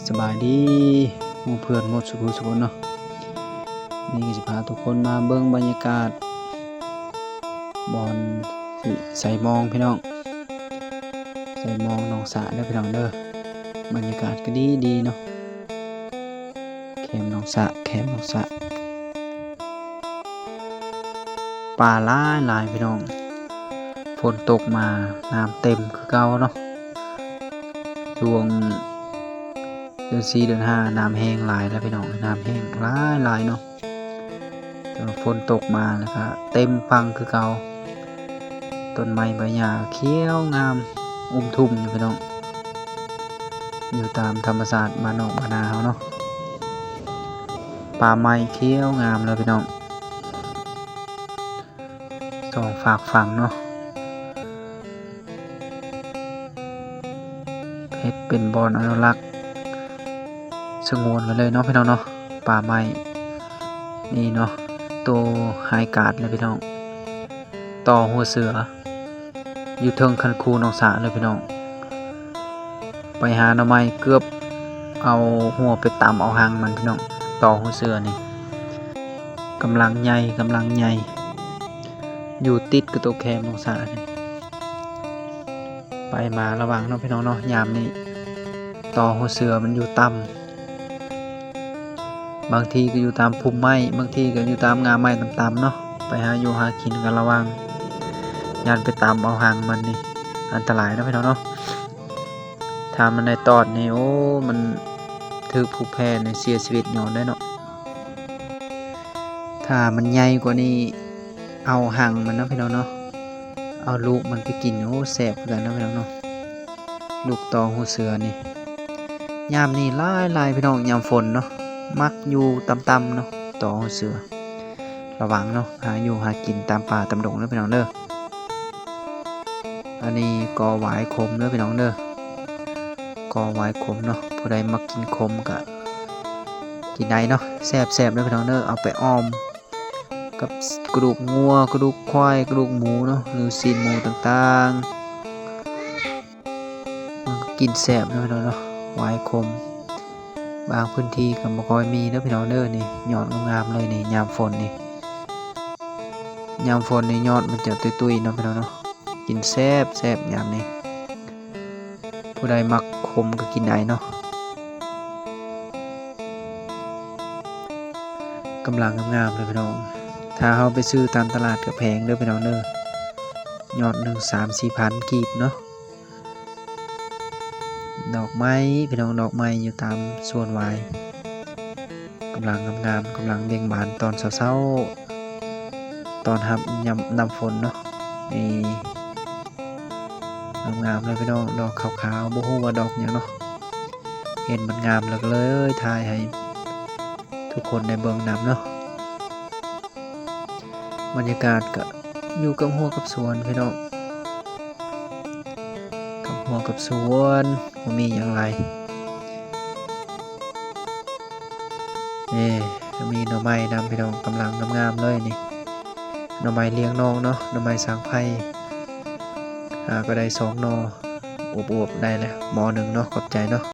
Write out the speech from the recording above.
ສະບາຍດີໝູ່ເພື່ອນໝົດສູ່ຜູ້ສູ່ຄົນເນາະ. ນີ້ກໍຊິພາທຸກຄົນມາເບິ່ງບັນຍາກາດບ່ອນຊິໃສ່ມອງພີ່ນ້ອງ, ໃສ່ມອງໜອງສະເດີພີ່ນ້ອງເດີ. ບັນຍາກາດກໍດີໆເນາະ, ແຄມໜອງສະ ແຄມໜອງສະ. ປາຫຼາຍໆພີ່ນ້ອງ, ຝົນຕົກມານ້ຳເຕັມຄືເກົ່າເນາະ. ຊ່ວງເດືອນສີ່ເດືອນຫ້ານ້ຳແຫ້ງຫຼາຍແລ້ວພີ່ນ້ອງ, ນ້ຳແຫ້ງຫຼາຍໆເນາະ. ແຕ່ວ່າຝົນຕົກມາແລ້ວກໍເຕັມຝັ່ງຄືເກົ່າ, ຕົ້ນໄມ້ໃບຫຍ້າຂຽວງາມ ອຸ້ມທຸ່ມຢູ່ພີ່ນ້ອງ. ຢູ່ຕາມທຳມະຊາດບ້ານນອກບ້ານນາເຮົາເນາະ, ປ່າໄມ້ຂຽວງາມເລີຍພີ່ນ້ອງ. ສອງຟາກຝັ່ງເນາະ, ເຮັດເປັນບ່ອນອະນຸລັກສະຫງວນໄວ້ເລີຍເນາະພີ່ນ້ອງເນາະ. ປ່າໄມ້ນີ້ເນາະ, ໂຕໄຮກາດເລີຍພີ່ນ້ອງ, ຕໍ່ຫົວເສືອ ຢູ່ເທິງຄັນຄູໜອງສະເລີຍພີ່ນ້ອງ. ໄປຫາໜໍ່ໄມ້ເກືອບເອົາຫົວໄປຕຳເອົາຮັງມັນພີ່ນ້ອງ. ຕໍ່ຫົວເສືອນີ້ກຳລັງໃຫຍ່ ກຳລັງໃຫຍ່, ຢູ່ຕິດກັບຕົວແຄມໜອງສະນີ້. ໄປມາລະວັງເນາະພີ່ນ້ອງເນາະ, ຍາມນີ້ຕໍ່ຫົວເສືອມັນຢູ່ຕ່ຳ. ບາງທີກໍຢູ່ຕາມພຸ່ມໄມ້, ບາງທີກໍຢູ່ຕາມງ່າໄມ້ຕ່ຳໆເນາະ. ໄປຫາຢູ່ຫາກິນກໍລະວັງ, ຢ້ານໄປຕຳເອົາຮັງມັນນີ້ ອັນຕະລາຍເນາະພີ່ນ້ອງເນາະ. ຖ້າມັນໄດ້ຕອດນີ້ ໂອ້ ມັນຖືກຜູກແຜ່ນີ້ເສຍຊີວິດຍ້ອນໄດ້ເນາະ. ຖ້າມັນໃຫຍ່ກວ່ານີ້ ເອົາຮັງມັນເນາະພີ່ນ້ອງເນາະ, ເອົາລູກມັນໄປກິນ ໂອ້ ແຊບຄືກັນເນາະພີ່ນ້ອງເນາະ. ລູກຕໍ່ຫົວເສືອນີ້ ຍາມນີ້ຫຼາຍໆພີ່ນ້ອງ, ຍາມຝົນເນາະ, ມັກຢູ່ຕ່ຳໆເນາະ ຕໍ່ຫົວເສືອ. ລະວັງເນາະ, ຫາຢູ່ຫາກິນຕາມປ່າຕາມດົງເດີພີ່ນ້ອງເດີ. ອັນນີ້ກໍຫວາຍຂົມເດີພີ່ນ້ອງເດີ, ກໍຫວາຍຂົມເນາະ. ຜູ້ໃດມັກກິນຂົມກໍກິນໄດ້ເນາະ, ແຊບໆເດີພີ່ນ້ອງເດີ. ເອົາໄປອ່ອມ ກັບກະດູກງົວ ກະດູກຄວາຍ ກະດູກໝູເນາະ ຫຼືຊີ້ນໝູຕ່າງໆ, ມັນກໍກິນແຊບເນາະພີ່ນ້ອງເນາະ. ຫວາຍຂົມ ບາງພື້ນທີ່ກໍບໍ່ຄ່ອຍມີເດີພີ່ນ້ອງເດີ. ນີ້ຍອດງາມໆເລີຍນີ້ ຍາມຝົນນີ້, ຍາມຝົນນີ້ຍອດມັນຈະຕຸ້ຍໆເນາະພີ່ນ້ອງເນາະ. ກິນແຊບໆຍາມນີ້, ຜູ້ໃດມັກຂົມກໍກິນໄດ້ເນາະ. ກຳລັງງາມໆເລີຍພີ່ນ້ອງ, ຖ້າເຮົາໄປຊື້ຕາມຕະຫຼາດກໍແພງເດີພີ່ນ້ອງເດີ, ຍອດໜຶ່ງສາມສີ່ພັນກີບເນາະ. ດອກໄມ້ພີ່ນ້ອງ, ດອກໄມ້ຢູ່ຕາມສວນຫວາຍ ກຳລັງງາມໆ ກຳລັງເບັ່ງບານຕອນເຊົ້າໆ ຕ້ອນຮັບຍາມ ຍາມຝົນເນາະ. ນີ້ງາມໆເລີຍພີ່ນ້ອງ, ດອກຂາວໆ ບໍ່ຮູ້ວ່າດອກຫຍັງເນາະ. ເຫັນມັນງາມແລ້ວກໍເລີຍຖ່າຍໃຫ້ທຸກຄົນໄດ້ເບິ່ງນຳເນາະ. ບັນຍາກາດກໍຢູ່ກັບຮົ້ວກັບສວນພີ່ນ້ອງ, ກັບຮົ້ວກັບສວນ ບໍ່ມີຫຍັງຫຼາຍ. ເອີ ກໍມີໜໍ່ໄມ້ນຳພີ່ນ້ອງ, ກຳລັງງາມໆເລີຍນີ້. ໜໍ່ໄມ້ລຽງນ້ອງເນາະ, ໜໍ່ໄມ້ສ້າງໄຟ, ຫາກໍໄດ້ສອງໜໍ່ ອວບໆ ໄດ້ແລ້ວໝໍ້ໜຶ່ງເນາະ. ຂອບໃຈເນາະ.